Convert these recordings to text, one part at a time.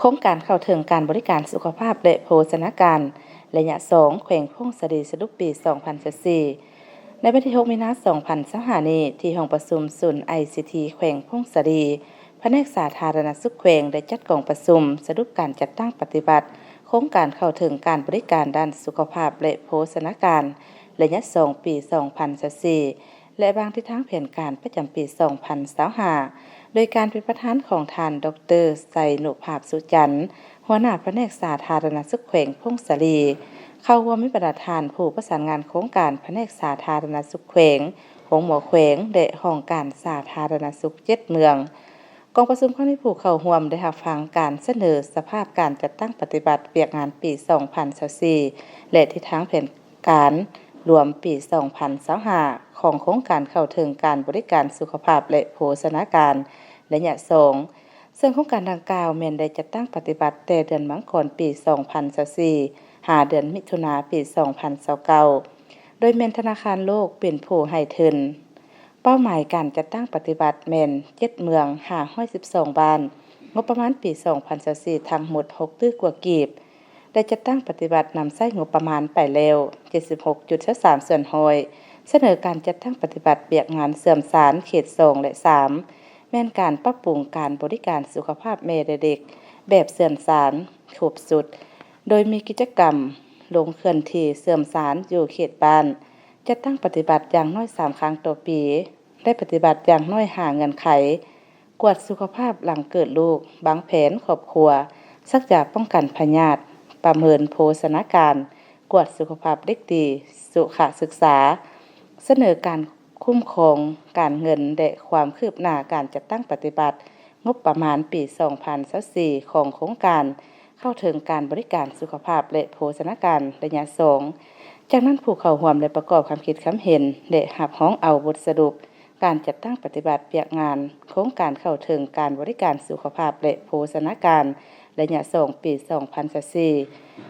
ໂຄງການເຂົ້າເຖິງການບໍລິການສຸຂະພາບ ແລະ ໂພຊະນາການ ໄລຍະສອງ ແຂວງຜົ້ງສາລີ ສະດຸບປີສອງພັນຊາວສີ່ ໃນວັນທີຫົກ ມີນາ ສອງພັນຊາວຫ້ານີ້ ທີ່ຫ້ອງປະຊຸມສູນ ໄອຊີທີ ແຂວງຜົ້ງສາລີ, ພະແນກສາທາລະນະສຸກແຂວງ ໄດ້ຈັດກອງປະຊຸມສະຫຼຸບການຈັດຕັ້ງປະຕິບັດໂຄງການເຂົ້າເຖິງການບໍລິການດ້ານສຸຂະພາບ ແລະ ໂພຊະນາການ ໄລຍະສອງ ປີສອງພັນຊາວສີ່ ແລະ ວາງທິດທາງແຜນການປະຈຳປີສອງພັນຊາວຫ້າ ໂດຍການເປັນປະທານຂອງທ່ານ ດອກເຕີ ໄຊນຸພາບ ສຸຈັນ ຫົວໜ້າພະແນກສາທາລະນະສຸກແຂວງຜົ້ງສາລີ. ເຂົ້າຮ່ວມມີບັນດາທ່ານຜູ້ປະສານງານໂຄງການພະແນກສາທາລະນະສຸກແຂວງ, ໂຮງໝໍແຂວງ ແລະ ຫ້ອງການສາທາລະນະສຸກເຈັດເມືອງ. ກອງປະຊຸມຄັ້ງນີ້ ຜູ້ເຂົ້າຮ່ວມໄດ້ຮັບຟັງການສະເໜີສະພາບການຈັດຕັ້ງປະຕິບັດວຽກງານປີສອງພັນຊາວສີ່ ແລະ ທິດທາງແຜນການລວມປີສອງພັນຊາວຫ້າ ຂອງໂຄງການເຂົ້າເຖິງການບໍລິການສຸຂະພາບ ແລະ ໂພຊະນາການໄລຍະສອງ ເຊິ່ງໂຄງການດັ່ງກ່າວແມ່ນໄດ້ຈັດຕັ້ງປະຕິບັດແຕ່ເດືອນມັງກອນປີສອງພັນຊາວສີ່ ຫາເດືອນມິຖຸນາປີສອງພັນຊາວເກົ້າ ໂດຍແມ່ນທະນາຄານໂລກເປັນຜູ້ໃຫ້ທຶນ. ເປົ້າໝາຍການຈັດຕັ້ງປະຕິບັດແມ່ນເຈັດເມືອງ ຫ້າຮ້ອຍສິບສອງບ້ານ, ງົບປະມານປີສອງພັນຊາວສີ່ທັງໝົດຫົກຕື້ກວ່າກີບ. ໄດ້ຈັດຕັ້ງປະຕິບັດນຳໃຊ້ງົບປະມານໄປແລ້ວເຈັດສິບຫົກຈຸດຊາວສາມສ່ວນຮ້ອຍ. ສະເໜີການຈັດຕັ້ງປະຕິບັດວຽກງານເຊື່ອມສານເຂດສອງ ແລະ ສາມ ແມ່ນການປັບປຸງການບໍລິການສຸຂະພາບແມ່ ແລະ ເດັກແບບເຊື່ອມສານຄົບຊຸດ, ໂດຍມີກິດຈະກຳລົງເຄື່ອນທີ່ເຊື່ອມສານຢູ່ເຂດບ້ານ, ຈັດຕັ້ງປະຕິບັດຢ່າງໜ້ອຍສາມຄັ້ງຕໍ່ປີ, ໄດ້ປະຕິບັດຢ່າງໜ້ອຍຫ້າເງື່ອນໄຂ, ກວດສຸຂະພາບຫຼັງເກີດລູກ, ວາງແຜນຄອບຄົວ, ສັກຢາປ້ອງກັນພະຍາດ, ປະເມີນໂພຊະນາການ, ກວດສຸຂະພາບເດັກດີ, ສຸຂະສຶກສາ, ສະເໜີການຄຸ້ມຄອງການເງິນ ແລະ ຄວາມຄືບໜ້າການຈັດຕັ້ງປະຕິບັດ ງົບປະມານປີສອງພັນຊາວສີ່ ຂອງໂຄງການເຂົ້າເຖິງການບໍລິການສຸຂະພາບ ແລະ ໂພຊະນາການໄລຍະສອງ. ຈາກນັ້ນ ຜູ້ເຂົ້າຮ່ວມໄດ້ປະກອບຄຳຄິດຄຳເຫັນ ແລະ ຮັບຮອງເອົາບົດສະຫຼຸບການຈັດຕັ້ງປະຕິບັດວຽກງານໂຄງການເຂົ້າເຖິງການບໍລິການສຸຂະພາບ ແລະ ໂພຊະນາການໄລຍະສອງ ປີສອງພັນຊາວສີ່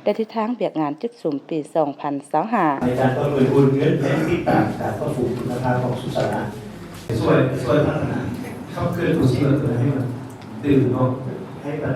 ແລະ ທິດທາງວຽກງານຈຸດສຸມປີສອງພັນຊາວຫ້າ. ໃນການປະເມີນໂອນເງິນ ແລະ ຕິດຕາມການປັບປຸງຄຸນນະພາບຂອງສຸກສາລາ ຊ່ວຍ ຊ່ວຍພັດທະນາ ຂັບເຄື່ອນໂພຊີວັດຕົວໃຫ້ມັນຕື່ມເນາະ.